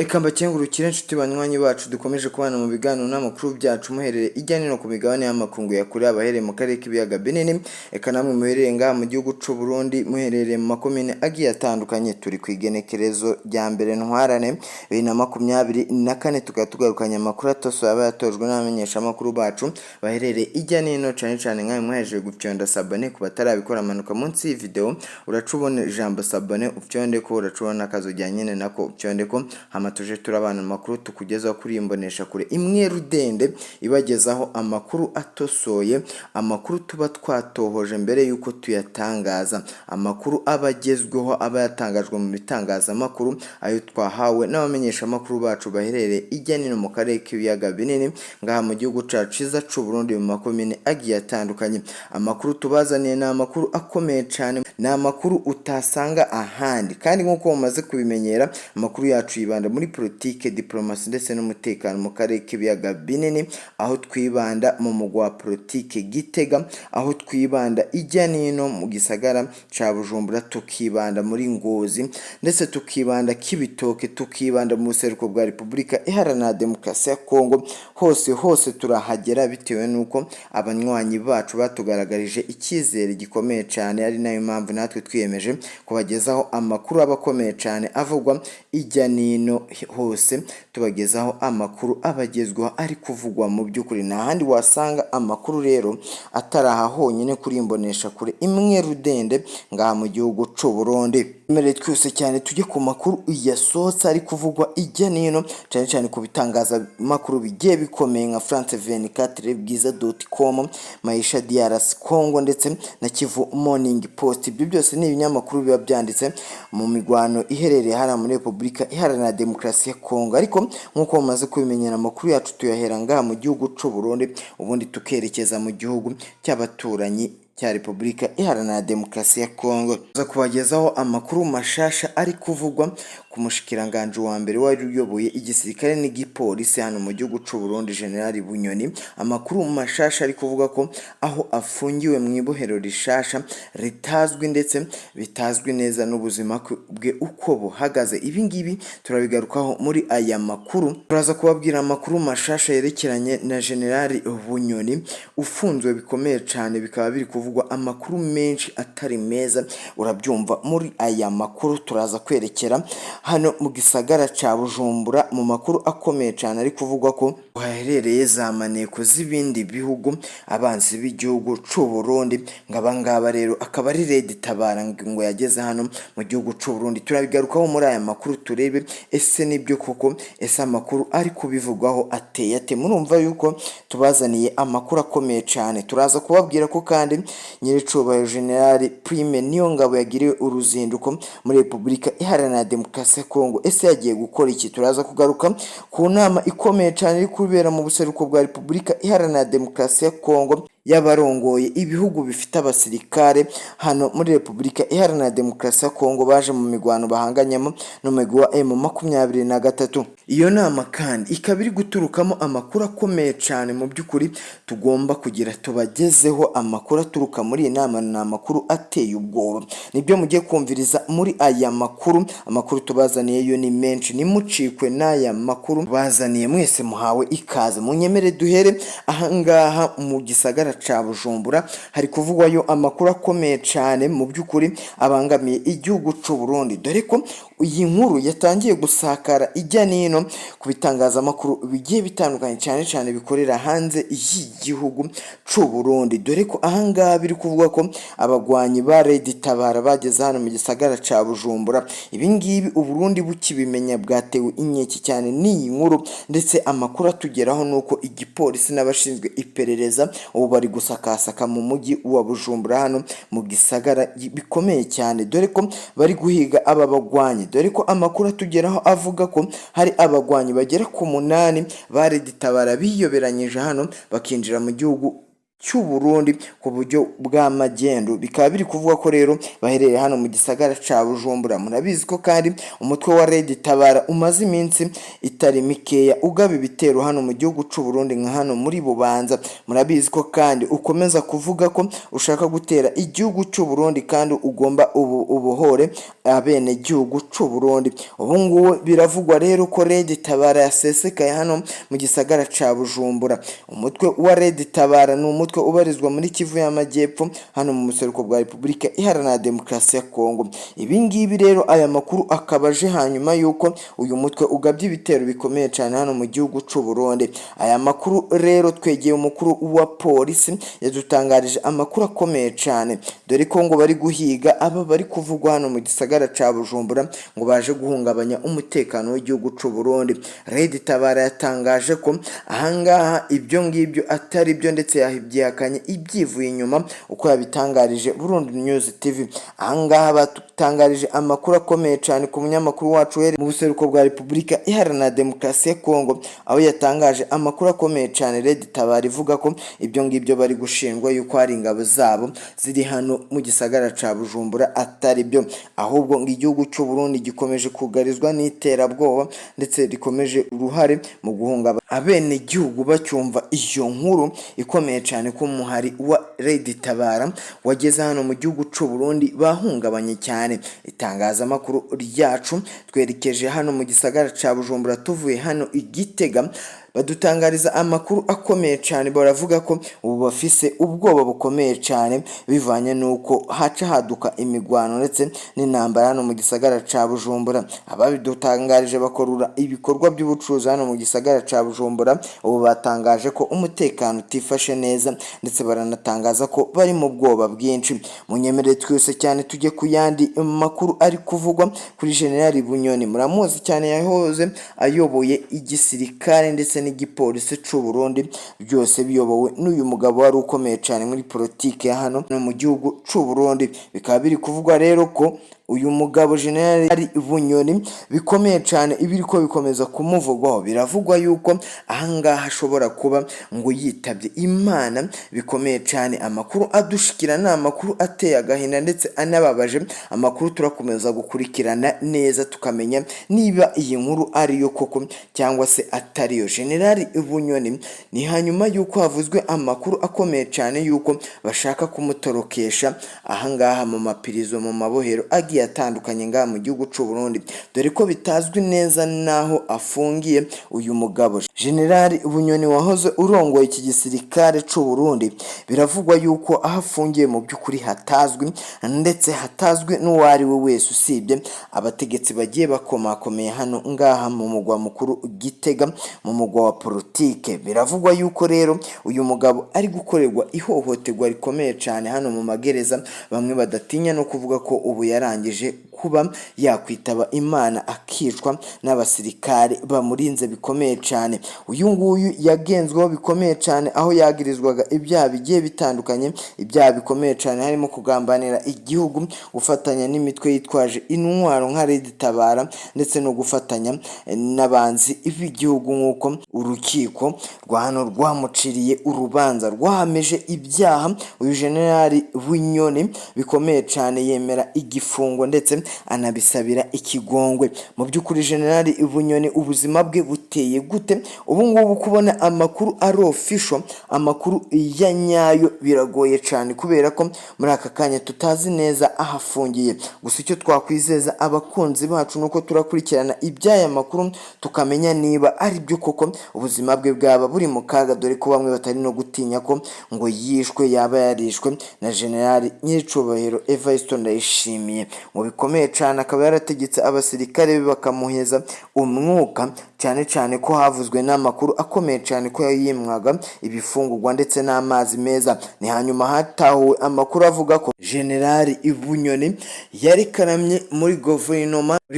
Eka mbakengurukire inshuti banywanyi bacu dukomeje kubana mu biganiro n'amakuru byacu, muherereye ijya nino ku migabane y'amakungu ya kure, abahereye mu karere k'ibiyaga binini, eka namwe muherereye ngaha mu gihugu c'u Burundi, muherereye mu makomine agiye atandukanye. Turi ku igenekerezo rya 1 Ntwarane 2024, tukaba tugarukanye amakuru atosoye aba yatojwe n'abamenyeshamakuru bacu baherereye ijya nino, cane cane nkawe mwahejeje gufyonda s'abonner. Ku batarabikora, amanuka munsi y'iyi video, uraca ubona ijambo "s'abonner", ufyondeko, uraca ubona akazogera nyene nako ufyondeko, hama tuje turabana amakuru tukugezaho kuri iyi mboneshakure imwe rudende ibagezaho amakuru atosoye, amakuru tuba twatohoje mbere y'uko tuyatangaza, amakuru aba agezweho, aba yatangajwe mu bitangazamakuru, ayo twahawe n'abamenyeshamakuru bacu baherereye ijya nino mu karere k'ibiyaga binini, ngaha mu gihugu cacu ciza c'u Burundi, mu makomine agiye atandukanye. Amakuru tubazaniye ni amakuru akomeye cane, ni amakuru utasanga ahandi. Kandi nk'uko mumaze kubimenyera, amakuru yacu yibanda muri politike, diplomasi ndetse n'umutekano mu karere k'ibiyaga binini, aho twibanda mu mugwa wa politike Gitega, aho twibanda ijya nino mu gisagara ca Bujumbura, tukibanda muri Ngozi, ndetse tukibanda Kibitoke, tukibanda mu buseruko bwa Repubulika Iharanira Demokarasi ya Kongo. Hose hose turahagera bitewe n'uko abanywanyi bacu batugaragarije icyizere gikomeye cyane, ari nayo mpamvu natwe twiyemeje kubagezaho amakuru aba akomeye cyane avugwa ijya nino hose, tubagezaho amakuru abagezweho ari kuvugwa. Mu by'ukuri nta handi wasanga amakuru rero atari aha honyine kuri imboneshakure imwe rudende ngaha mu gihugu c'u Burundi. Mbere twese cyane tujye ku makuru yasohotse ari kuvugwa ijya nino, cyane cyane ku bitangazamakuru bigiye bikomeye nka France 24, Bwiza.com, Maisha DRC Congo ndetse na Kivu Morning Post. Ibyo byose ni ibinyamakuru biba byanditse mu migwano iherereye hariya muri Repubulika Iharanira Demokarasi ya Kongo. Ariko nk'uko mumaze kubimenyera, amakuru yacu tuyahera ngaha mu gihugu c'u Burundi, ubundi tukerekeza mu gihugu cy'abaturanyi cya Repubulika Iharanira Demokarasi ya Kongo. Tuza kubagezaho amakuru mashasha ari kuvugwa ku mushikiranganji wa mbere wari uyoboye igisirikare n'igipolisi hano mu gihugu c'u Burundi, General Bunyoni. Amakuru mashasha ari kuvuga ko aho afungiwe mu ibohero rishasha ritazwi, ndetse bitazwi neza n'ubuzima bwe uko buhagaze. Ibi ngibi turabigarukaho muri aya makuru. Turaza kubabwira amakuru mashasha yerekeranye na General Bunyoni ufunzwe bikomeye cyane, bikaba biri kuvugwa amakuru menshi atari meza, urabyumva muri aya makuru. Turaza kwerekera hano mu gisagara ca Bujumbura mu makuru akomeye cyane ari kuvugwa ko haherereye za maneko z'ibindi bihugu, abanzi b'igihugu c'u Burundi, ngo abangaba rero akaba ari Red Tabara ngo yageze hano mu gihugu c'u Burundi. Turabigarukaho muri aya makuru, turebe ese nibyo koko, ese amakuru ari kubivugwaho ateye ate? Murumva yuko tubazaniye amakuru akomeye cyane. Turaza kubabwira ko kandi nyiricubahiro General Prime Niyongabo yagiriwe uruzinduko muri Repubulika Iharanira Demokarasi ya Kongo. Ese yagiye gukora iki? Turaza kugaruka ku nama ikomeye cyane iri kubera mu buseruko bwa Repubulika Iharanira Demokarasi ya Kongo y'abarongoye ibihugu bifite abasirikare hano muri Repubulika Iharanira Demokarasi ya Kongo, baje mu migwano bahanganyemo n'umugwi wa M23. Iyo nama kandi ikaba iri guturukamo amakuru akomeye cyane. Mu by'ukuri tugomba kugira tubagezeho amakuru aturuka muri iyi nama, ni amakuru ateye ubwoba, nibyo mugiye kumviriza muri aya makuru. Amakuru tubazaniye yo ni menshi, nimucikwe n'aya makuru bazaniye. Mwese muhawe ikaze. Munyemere duhere ahangaha mu gisagara ca Bujumbura. Hari kuvugwayo amakuru akomeye cyane mu by'ukuri abangamiye igihugu c'u Burundi, dore ko iyi nkuru yatangiye gusakara ijya n'ino ku bitangazamakuru bigiye bitandukanye, cyane cyane bikorera hanze y'igihugu c'u Burundi, dore ko ahangaha biri kuvuga ko abagwanyi ba Red Tabara bageze hano mu gisagara ca Bujumbura. Ibi ngibi Uburundi bukibimenya bwatewe inkeke cyane n'iyi nkuru, ndetse amakuru atugeraho ni uko igipolisi n'abashinzwe iperereza ubu bari gusakasaka mu mujyi wa Bujumbura, hano mu gisagara bikomeye cyane, dore ko bari guhiga aba bagwanyi, dore ko amakuru atugeraho avuga ko hari abagwanyi bagera ku 8 ba Red Tabara biyoberanyije hano bakinjira mu gihugu. cy'u Burundi ku buryo bw'amagendu. Bikaba biri kuvuga ko rero baherereye hano mu gisagara ca Bujumbura. Murabizi ko kandi umutwe wa Red Tabara umaze iminsi itari mikeya ugaba ibitero hano mu gihugu c'u Burundi, nka hano muri Bubanza. Murabizi ko kandi ukomeza kuvuga ko ushaka gutera igihugu c'u Burundi kandi ugomba ubu ubohore abenegihugu c'u Burundi. Ubu ngubu biravugwa rero ko Red Tabara yasesekaye hano mu gisagara ca Bujumbura. Umutwe wa Red Tabara ni umutwe ubarizwa muri Kivu y'Amajyepfo, hano mu buseruko bwa Repubulika Iharanira Demokarasi ya Kongo. Ibi ngibi rero, aya makuru akaba aje hanyuma y'uko uyu mutwe ugabye ibitero bikomeye cyane hano mu gihugu c'u Burundi. Aya makuru rero, twegeye umukuru wa polisi, yadutangarije amakuru akomeye cyane, dore ko ngo bari guhiga aba bari kuvugwa hano mu gisagara ca Bujumbura ngo baje guhungabanya umutekano w'igihugu c'u Burundi. Red Tabara yatangaje ko ahangaha ibyo ngibyo atari byo, ndetse yabyihakanye ibyivuye inyuma uko yabitangarije Burundi News TV. Ahangaha batangarije amakuru akomeye cyane ku munyamakuru wacu uherereye mu buseruko bwa Repubulika Iharanira Demokarasi ya Kongo, aho yatangaje amakuru akomeye cyane. Red Tabara ivuga ko ibyo ngibyo bari gushinjwa yuko hari ingabo zabo ziri hano mu gisagara ca Bujumbura atari byo, ahubwo ngo igihugu cy'u Burundi gikomeje kugarizwa n'iterabwoba ndetse rikomeje uruhare mu guhungabanya abenegihugu. Bacyumva iyo nkuru ikomeye cyane ko umuhari wa Red Tabara wageze hano mu gihugu cy'u Burundi, bahungabanye cyane. Itangazamakuru ryacu twerekeje hano mu gisagara ca Bujumbura tuvuye hano i Gitega, badutangariza amakuru akomeye cyane. Baravuga ko ubu bafise ubwoba bukomeye cyane bivanye n'uko haca haduka imigwano ndetse n'intambara hano mu gisagara ca Bujumbura. Ababidutangarije bakorura ibikorwa by'ubucuruzi hano mu gisagara ca Bujumbura, ubu batangaje ko umutekano utifashe neza, ndetse baranatangaza ko bari mu bwoba bwinshi. Munyemerere twese cyane tujye ku yandi makuru ari kuvugwa kuri General Bunyoni. Muramuzi cyane, yahoze ayoboye igisirikare ndetse n'igipolisi c'u Burundi, byose biyobowe n'uyu mugabo wari ukomeye cyane muri politike ya hano no mu gihugu c'u Burundi. Bikaba biri kuvugwa rero ko uyu mugabo General Bunyoni bikomeye cyane ibiri ko bikomeza kumuvugwaho. Biravugwa yuko ahangaha ashobora kuba ngo yitabye Imana bikomeye cyane. Amakuru adushikira ni amakuru ateye agahinda ndetse anababaje, amakuru turakomeza gukurikirana neza tukamenya niba iyi nkuru ariyo koko cyangwa se atariyo. General Bunyoni ni hanyuma yuko havuzwe amakuru akomeye cyane yuko bashaka kumutorokesha ahangaha mu mapirizo, mu mabohero agiye atandukanye ngaha mu gihugu c'u Burundi, dore ko bitazwi neza n'aho afungiye. Uyu mugabo General Bunyoni wahoze urongoye iki gisirikare c'u Burundi, biravugwa yuko aho afungiye mu by'ukuri hatazwi, ndetse hatazwi n'uwo ari we wese usibye abategetsi bagiye bakomakomeye hano ngaha mu mugwa mukuru Gitega, mu mugwa wa politike. Biravugwa yuko rero uyu mugabo ari gukorerwa ihohoterwa rikomeye cyane hano mu magereza, bamwe badatinya no kuvuga ko ubu yarangije kuba yakwitaba Imana, akicwa n'abasirikare bamurinze bikomeye cyane. Uyu nguyu yagenzweho bikomeye cyane, aho yagirizwaga ibyaha bigiye bitandukanye, ibyaha bikomeye cyane harimo kugambanira igihugu, gufatanya n'imitwe yitwaje intwaro nka Red Tabara, ndetse no gufatanya n'abanzi b'igihugu, nk'uko urukiko rwa hano rwamuciriye urubanza, rwahamije ibyaha uyu Generali Bunyoni bikomeye cyane, yemera igifungo ndetse anabisabira ikigongwe. Mu by'ukuri Generali Bunyoni ubuzima bwe buteye gute ubu ngubu? Kubona amakuru ari official, amakuru ya nyayo, biragoye cyane, kubera ko muri aka kanya tutazi neza aho afungiye. Gusa icyo twakwizeza abakunzi bacu ni uko turakurikirana iby'aya makuru, tukamenya niba ari byo koko ubuzima bwe bwaba buri mu kaga, dore ko bamwe batari no gutinya ko ngo yishwe, yaba yarishwe na Generali Nyiricubahiro Evariste Ndayishimiye mu bikomeye cyane, akaba yarategetse abasirikare be bakamuheza umwuka, cyane cyane ko havuzwe n'amakuru akomeye cyane ko yimwaga ibifungurwa ndetse n'amazi meza. Ni hanyuma hatahuwe amakuru avuga ko Generali Bunyoni yarekaramye muri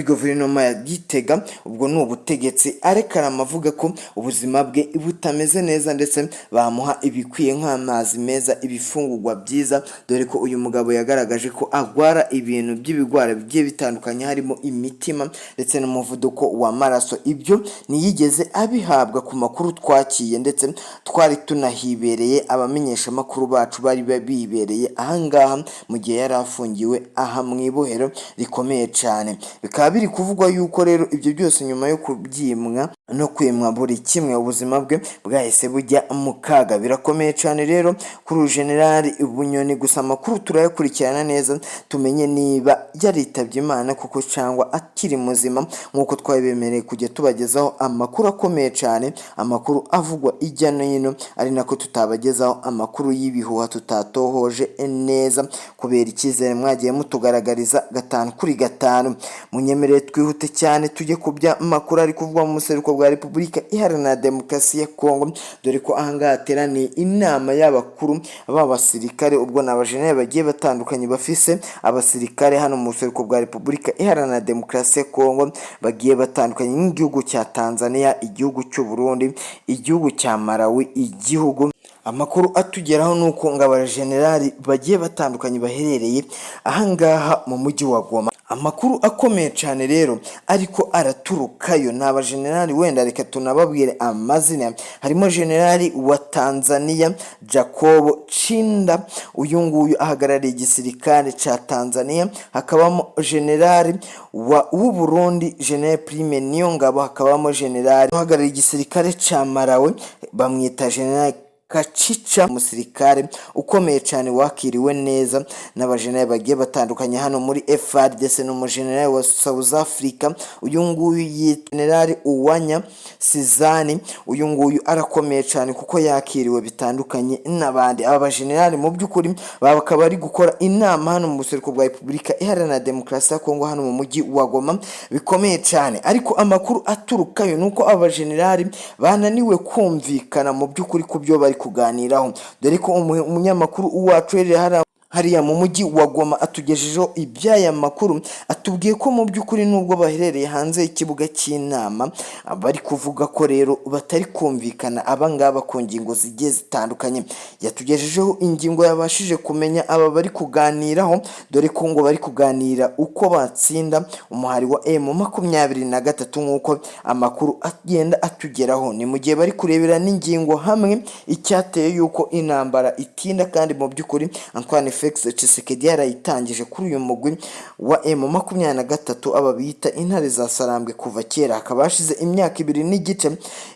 guverinoma ya Gitega, ubwo ni ubutegetsi, arekarama avuga ko ubuzima bwe butameze neza, ndetse bamuha ibikwiye nk'amazi meza, ibifungurwa byiza, dore ko uyu mugabo yagaragaje ko agwara ibintu by'ibigwara bigiye bitandukanye, harimo imitima ndetse n'umuvuduko w'amaraso. Ibyo ntiyigeze abihabwa ku makuru twakiye, ndetse twari tunahibereye, abamenyeshamakuru bacu bari bibereye ahangaha mu gihe yari afungiwe aha mu ibohero rikomeye cyane. Bikaba biri kuvugwa yuko rero ibyo byose nyuma yo kubyimwa no kwimwa buri kimwe, ubuzima bwe bwahise bujya mu kaga. Birakomeye cyane rero kuri uyu Generali Bunyoni, gusa amakuru turayakurikirana neza tumenye niba yaritabye Imana kuko cyangwa akiri muzima, nk'uko twabibemereye kujya tubagezaho amakuru akomeye cyane, amakuru avugwa ijya no hino, ari nako tutabagezaho amakuru y'ibihuha tutatohoje neza, kubera icyizere mwagiye mutugaragariza gatanu kuri gatanu. Munyemerere twihute cyane tujye ku by'amakuru ari kuvugwa mu buseruko bwa Repubulika Iharanira Demokarasi ya Kongo, dore ko ahangaha hateraniye inama y'abakuru b'abasirikare, ubwo ni abajenerali bagiye batandukanye bafise abasirikare hano mu buseruko bwa Repubulika Iharanira Demokarasi ya Kongo bagiye batandukanye, nk'igihugu cya Tanzania, igihugu cy'u Burundi, igihugu cya Malawi, igihugu. Amakuru atugeraho ni uko ngo abajenerali bagiye batandukanye baherereye ahangaha mu mujyi wa Goma. Amakuru akomeye cyane rero ariko araturukayo ni abajenerali, wenda reka tunababwire amazina. Harimo generali wa Tanzania Jacob Chinda, uyu nguyu ahagarariye igisirikare cya Tanzania. Hakabamo generali w'u Burundi, General Prime Niyongabo. Hakabamo generali uhagarariye igisirikare cya Malawi, bamwita General Kachicha, umusirikare ukomeye cyane wakiriwe neza n'abajenerali bagiye batandukanye hano muri FARDC. N'umujenerali wa South Africa, uyu nguyu yitwa General Uwanya Sizani, uyu nguyu arakomeye cyane kuko yakiriwe bitandukanye n'abandi. Aba bajenerali mu by'ukuri bakaba bari gukora inama hano mu buseruko bwa Repubulika Iharanira Demokarasi ya Kongo, hano mu mujyi wa Goma, bikomeye cyane. Ariko amakuru aturukayo ni uko aba bajenerali bananiwe kumvikana mu by'ukuri ku byo bari kuganiraho, dore ko umunyamakuru wacu uherereye hariya mu mujyi wa Goma atugejejeho iby'aya makuru, atubwiye ko mu by'ukuri nubwo baherereye hanze y'ikibuga cy'inama, bari kuvuga ko rero batari kumvikana aba ngaba ku ngingo zigiye zitandukanye. Yatugejejeho ingingo yabashije kumenya aba bari kuganiraho, dore ko ngo bari kuganira uko batsinda umuhari wa M23, nk'uko amakuru agenda atugeraho. Ni mu gihe bari kurebera n'ingingo hamwe icyateye yuko intambara itinda, kandi mu by'ukuri Antoine Felix Tshisekedi yarayitangije kuri uyu mugwi wa M23, aba bita intare za Sarambwe kuva kera. Hakaba hashize imyaka 2 n'igice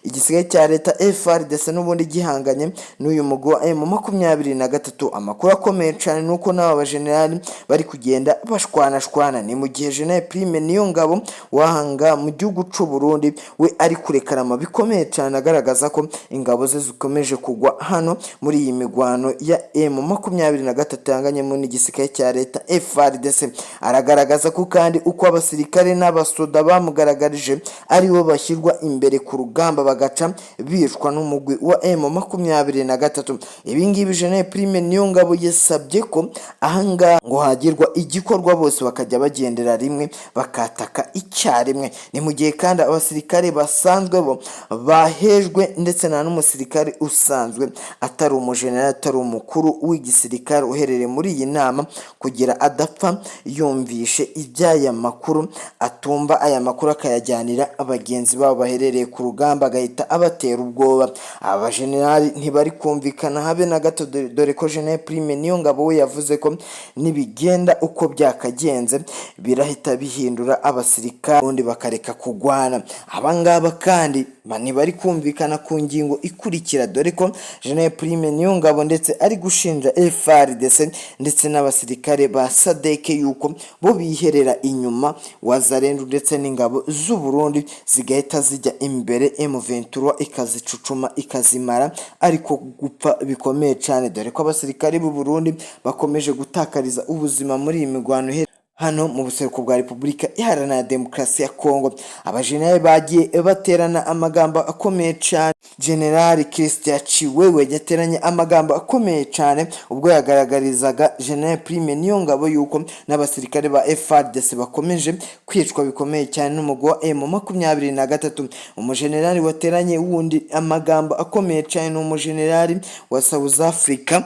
igisigaye cya leta FARDC n'ubundi gihanganye n'uyu mugwi wa M23. Amakuru akomeye cyane ni uko n'aba bajenerali bari kugenda bashwanashwana. Ni mu gihe General Prime Niyongabo wahanga mu gihugu cy'u Burundi we ari kurekarama bikomeye cyane, agaragaza ko ingabo ze zikomeje kugwa hano muri iyi migwano ya M23 yahanganyemo n'igisirikare cya leta FARDC. Aragaragaza ko kandi uko abasirikare n'abasoda bamugaragarije aribo bashyirwa imbere ku rugamba bagaca bicwa n'umugwi wa M23. Ibi ngibi General Prime Niyongabo yasabye ko ahangaha ngo hagirwa igikorwa, bose bakajya bagendera rimwe, bakataka icyarimwe. Ni mu gihe kandi abasirikare basanzwe bo bahejwe, ndetse nta n'umusirikare usanzwe atari umujenerali, atari umukuru w'igisirikare uherereye muri iyi nama, kugira adapfa yumvishe iby'aya makuru, atumva aya makuru akayajyanira bagenzi babo baherereye ku rugamba, agahita abatera ubwoba. Aba bajenerali ntibari kumvikana habe na gato, dore ko General Prime Niyongabo we yavuze ko nibigenda uko byakagenze birahita bihindura abasirikare ubundi bakareka kugwana. Abangaba kandi ntibari kumvikana ku ngingo ikurikira, dore ko General Prime Niyongabo ndetse ari gushinja FARDC ndetse n'abasirikare ba SADC yuko bo biherera inyuma Wazalendo ndetse n'ingabo z'u Burundi zigahita zijya imbere, M23 ikazicucuma ikazimara, ariko gupfa bikomeye cyane, dore ko abasirikare b'u Burundi bakomeje gutakariza ubuzima muri iyi mirwano hano mu buseruko bwa Repubulika Iharanira Demokarasi ya Kongo. Abajenerali bagiye baterana amagambo akomeye cyane. Generali Christian Chiwewe yateranye amagambo akomeye cyane ubwo yagaragarizaga General Prime Niyongabo yuko n'abasirikare ba FARDC bakomeje kwicwa bikomeye cyane n'umugwi wa M23. Umujenerali wateranye wundi amagambo akomeye cyane ni umujenerali wa South Africa.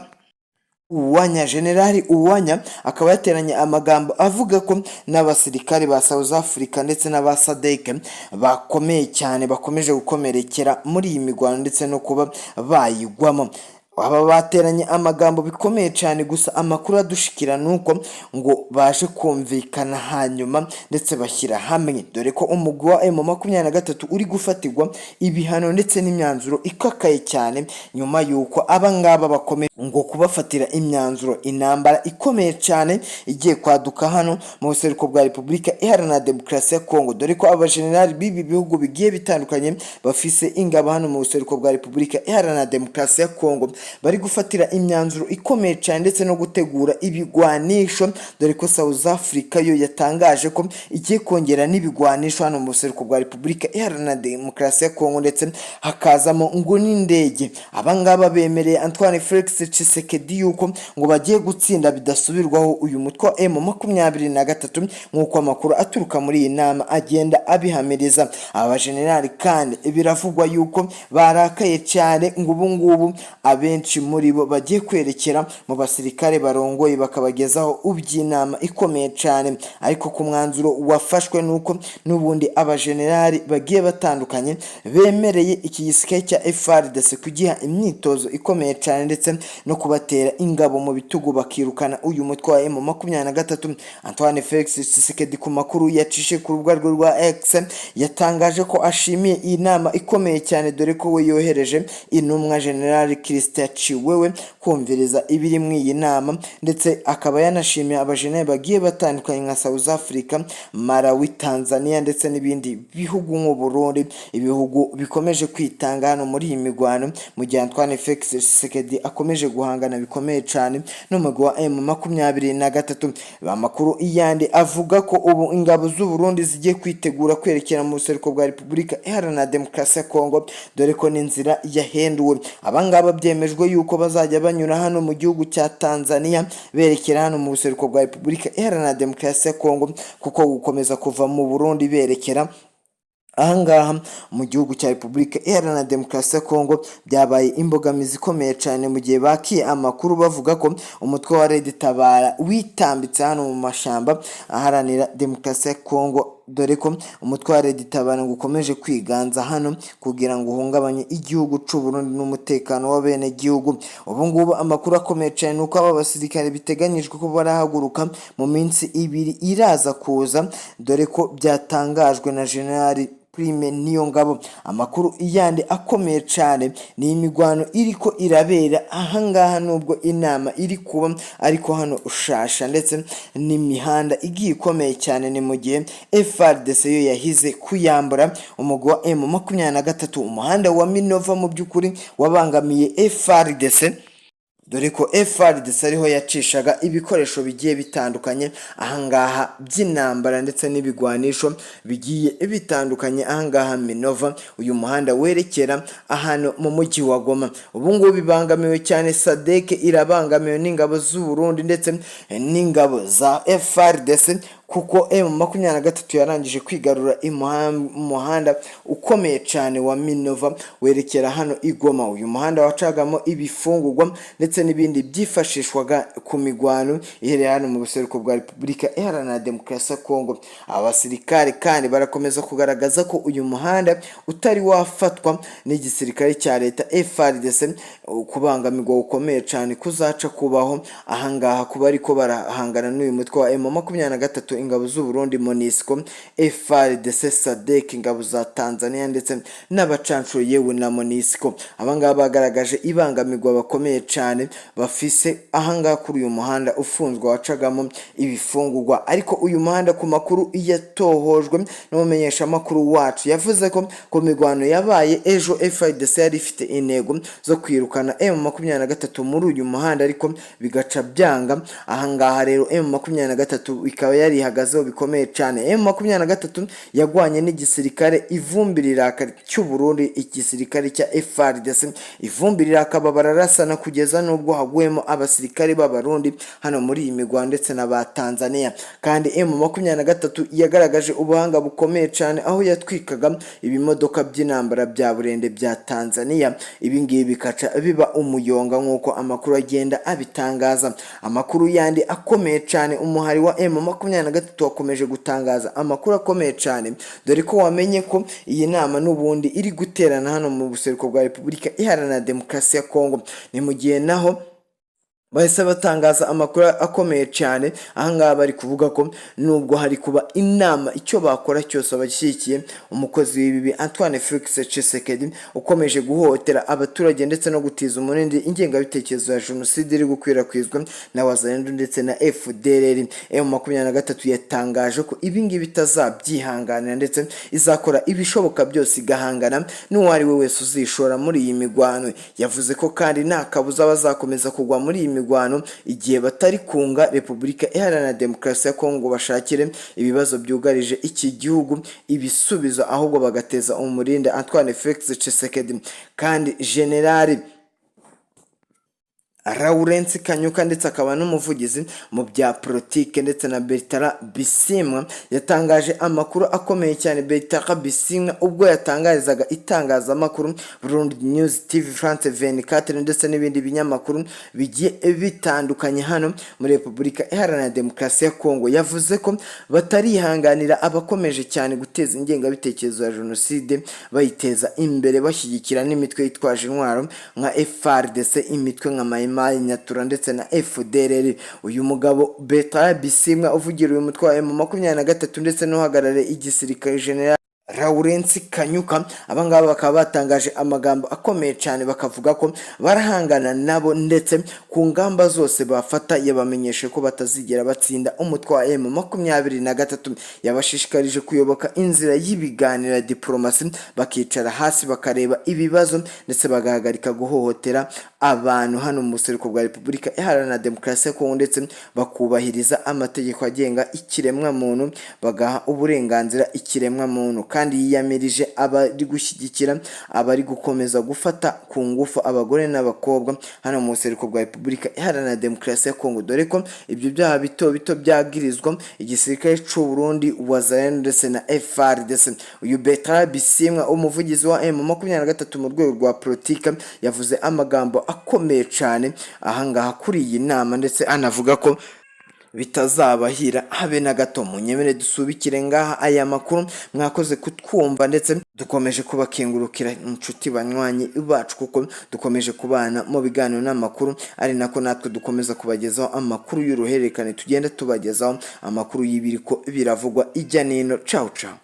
Uwanya, Generali Uwanya, akaba yateranye amagambo avuga ko n'abasirikare ba South Africa ndetse n'aba SADC bakomeye cyane bakomeje gukomerekera muri iyi mirwano ndetse no kuba bayigwamo. Aba bateranye amagambo bikomeye cyane, gusa amakuru adushikira nuko ngo baje kumvikana hanyuma ndetse bashyira hamwe, dore ko umugwi wa M23 uri gufatirwa ibihano ndetse n'imyanzuro ikakaye cyane, nyuma y'uko aba ngaba bakomeje ngo kubafatira imyanzuro. Intambara ikomeye cyane igiye kwaduka hano mu buseruko bwa Repubulika Iharanira Demokarasi ya Kongo, dore ko abajenerali b'ibi bihugu bigiye bitandukanye bafise ingabo hano mu buseruko bwa Repubulika Iharanira Demokarasi ya Kongo bari gufatira imyanzuro ikomeye cyane ndetse no gutegura ibigwanisho, dore ko South Africa yo yatangaje ko igiye kongera n'ibigwanisho hano mu buseruko bwa Repubulika Iharanira Demokarasi ya Kongo, ndetse hakazamo ngo n'indege. Abangaba bemereye Antoine Felix Tshisekedi yuko ngo bagiye gutsinda bidasubirwaho uyu mutwe wa M23, nk'uko amakuru aturuka muri iyi nama agenda abihamiriza. Aba bajenerali kandi biravugwa yuko barakaye cyane, ngo ubu ngubu abenshi muri bo bagiye kwerekera mu basirikare barongoye bakabagezaho uby'inama ikomeye cyane. Ariko ku mwanzuro wafashwe nuko n'ubundi abajenerali bagiye batandukanye bemereye iki gisirikare cya FARDC kugiha imyitozo ikomeye cyane ndetse no kubatera ingabo mu bitugu, bakirukana uyu mutwe wa M23. Antoine Felix Tshisekedi, ku makuru yacishe ku rubuga rwe rwa X, yatangaje ko ashimiye iyi nama ikomeye cyane, dore ko we yohereje intumwa General Christian Tshiwewe kumviriza ibiri muri iyi nama, ndetse akaba yanashimiye abajenerali bagiye batandukanye nka South Africa, Malawi, Tanzania ndetse n'ibindi bihugu nk'u Burundi, ibihugu bikomeje kwitanga hano muri iyi mirwano, mu gihe Antoine Felix Tshisekedi akomeje guhangana bikomeye cyane n'umugwi wa M23. Amakuru yandi avuga ko ubu ingabo z'u Burundi zigiye kwitegura kwerekera mu buseruko bwa Repubulika Iharanira Demokarasi ya Kongo, dore ko n'inzira yahenduwe. Abangaba byemejwe yuko bazajya banyura hano mu gihugu cya Tanzania berekera hano mu buseruko bwa Repubulika Iharanira Demokarasi ya Kongo, kuko gukomeza kuva mu Burundi berekera ahangaha mu gihugu cya Repubulika Iharanira Demokarasi ya Kongo byabaye imbogamizi ikomeye cyane, mu gihe bakiye amakuru bavuga ko umutwe wa Red Tabara witambitse hano mu mashamba aharanira demokarasi ya Kongo, dore ko umutwe wa Red Tabara ngo ukomeje kwiganza hano kugira ngo uhungabanye igihugu c'u Burundi n'umutekano w'abenegihugu. Ubu ngubu amakuru akomeye cyane ni uko aba basirikare biteganyijwe ko barahaguruka mu minsi 2 iraza kuza, dore ko byatangajwe na General Prime Niyongabo. Amakuru yandi akomeye cyane ni imigwano iriko irabera ahangaha, nubwo inama iri kuba, ariko hano ushasha ndetse n'imihanda igiye ikomeye cyane. Ni mu gihe FARDC yo yahize kuyambura umugwi wa M23 umuhanda wa Minova, mu by'ukuri wabangamiye FARDC, dore ko FARDC ariho yacishaga ibikoresho bigiye bitandukanye ahangaha by'intambara ndetse n'ibigwanisho bigiye bitandukanye ahangaha Minova, uyu muhanda werekera ahantu mu mujyi wa Goma. Ubu ngubu bibangamiwe cyane, SADC irabangamiwe n'ingabo z'u Burundi ndetse n'ingabo za FARDC, kuko M23 yarangije kwigarura umuhanda ukomeye cyane wa Minova werekera hano i Goma. Uyu muhanda wacagamo ibifungurwa ndetse n'ibindi byifashishwaga ku migwano iherereye hano mu buseruko bwa Repubulika Iharanira Demokarasi ya Kongo. Abasirikare kandi barakomeza kugaragaza ko uyu muhanda utari wafatwa n'igisirikare cya leta FARDC, kubangamirwa gukomeye cyane kuzaca kubaho ahangaha kuba ariko barahangana n'uyu mutwe wa M23, ingabo z'u Burundi, MONUSCO, FARDC, SADC, ingabo za Tanzania ndetse n'abacancuro, yewe na MONUSCO. Abangaba bagaragaje ibangamirwa bakomeye cyane bafise ahangaha kuri uyu muhanda ufunzwe wacagamo ibifungurwa. Ariko uyu muhanda, ku makuru yatohojwe n'umumenyeshamakuru wacu, yavuze ko ku mirwano yabaye ejo FARDC yari ifite intego zo kwirukana M23 muri uyu muhanda, ariko bigaca byanga. Ahangaha rero M23 ikaba yarihaga yihagazeho bikomeye cyane. M23 yagwanye n'igisirikare ivumbi riraka cy'u Burundi, igisirikare cya FARDC, ivumbi rirakaba, bararasana kugeza n'ubwo haguyemo abasirikare b'Abarundi hano muri iyi migwano ndetse na ba Tanzania. Kandi M23 yagaragaje ubuhanga bukomeye cyane aho yatwikaga ibimodoka by'intambara bya burende bya Tanzania, ibi ngibi bikaca biba umuyonga nk'uko amakuru agenda abitangaza. Amakuru yandi akomeye cyane, umuhari wa M23 wakomeje gutangaza amakuru akomeye cyane, dore ko wamenye ko iyi nama n'ubundi iri guterana hano mu buseruko bwa Repubulika Iharanira Demokarasi ya Kongo. Ni mu gihe naho bahise batangaza amakuru akomeye cyane. Ahangaha bari kuvuga ko nubwo hari kuba inama, icyo bakora cyose abashyigikiye umukozi w'ibibi Antoine Felix Tshisekedi ukomeje guhohotera abaturage ndetse no gutiza umurindi ingengabitekerezo ya jenoside iri gukwirakwizwa na Wazalendo ndetse na FDLR, M23 yatangaje ko ibi ngibi itazabyihanganira ndetse izakora ibishoboka byose igahangana n'uwo ari we wese uzishora muri iyi migwano. Yavuze ko kandi nta kabuza bazakomeza kugwa muri iyi mirwano igihe batari kunga Repubulika Iharanira Demokarasi ya Kongo, bashakire ibibazo byugarije iki gihugu ibisubizo, ahubwo bagateza umurindi Antoine Felix Tshisekedi. Kandi Generali Lawrence Kanyuka, ndetse akaba n'umuvugizi mu bya politike, ndetse na Bertrand Bisimwa yatangaje amakuru akomeye cyane. Bertrand Bisimwa ubwo yatangarizaga itangazamakuru Burundi News TV, France 24 ndetse n'ibindi binyamakuru bigiye bitandukanye hano muri Repubulika Iharanira Demokarasi ya Kongo, yavuze ko batarihanganira abakomeje cyane guteza ingengabitekerezo ya jenoside, bayiteza imbere, bashyigikira n'imitwe yitwaje intwaro nka FARDC, imitwe nka Maimai Nyatura ndetse na FDLR. Uyu mugabo Bertrand Bisimwa uvugira uyu mutwe wa M23 ndetse n'uhagarariye igisirikare General Lawrence Kanyuka, abangaba bakaba batangaje amagambo akomeye cyane, bakavuga ko barahangana nabo ndetse ku ngamba zose bafata. Yabamenyeshe ko batazigera batsinda umutwe wa M23. Yabashishikarije kuyoboka inzira y'ibiganiro ya diplomasi, bakicara hasi bakareba ibibazo ndetse bagahagarika guhohotera abantu hano mu buseruko bwa Repubulika Iharanira Demokarasi ya Kongo, ndetse bakubahiriza amategeko agenga ikiremwamuntu, bagaha uburenganzira ikiremwamuntu. Kandi yiyamirije abari gushyigikira abari gukomeza gufata ku ngufu abagore n'abakobwa hano mu buseruko bwa Repubulika Iharanira Demokarasi ya Kongo, dore ko ibyo byaha bito bito byagirizwa igisirikare cy'u Burundi, Wazalendo ndetse na FARDC. Uyu Bertrand Bisimwa, umuvugizi wa M23 mu rwego rwa politika, yavuze amagambo akomeye cyane ahangaha kuri iyi nama, ndetse anavuga ko bitazabahira habe na gato. Munyemere dusubikire ngaha aya makuru. Mwakoze kutwumva ndetse dukomeje kubakengurukira, inshuti banywanyi bacu, kuko dukomeje kubana mu biganiro n'amakuru, ari nako natwe dukomeza kubagezaho amakuru y'uruhererekane, tugenda tubagezaho amakuru y'ibiriko biravugwa ijya n'ino. Cawu cawu.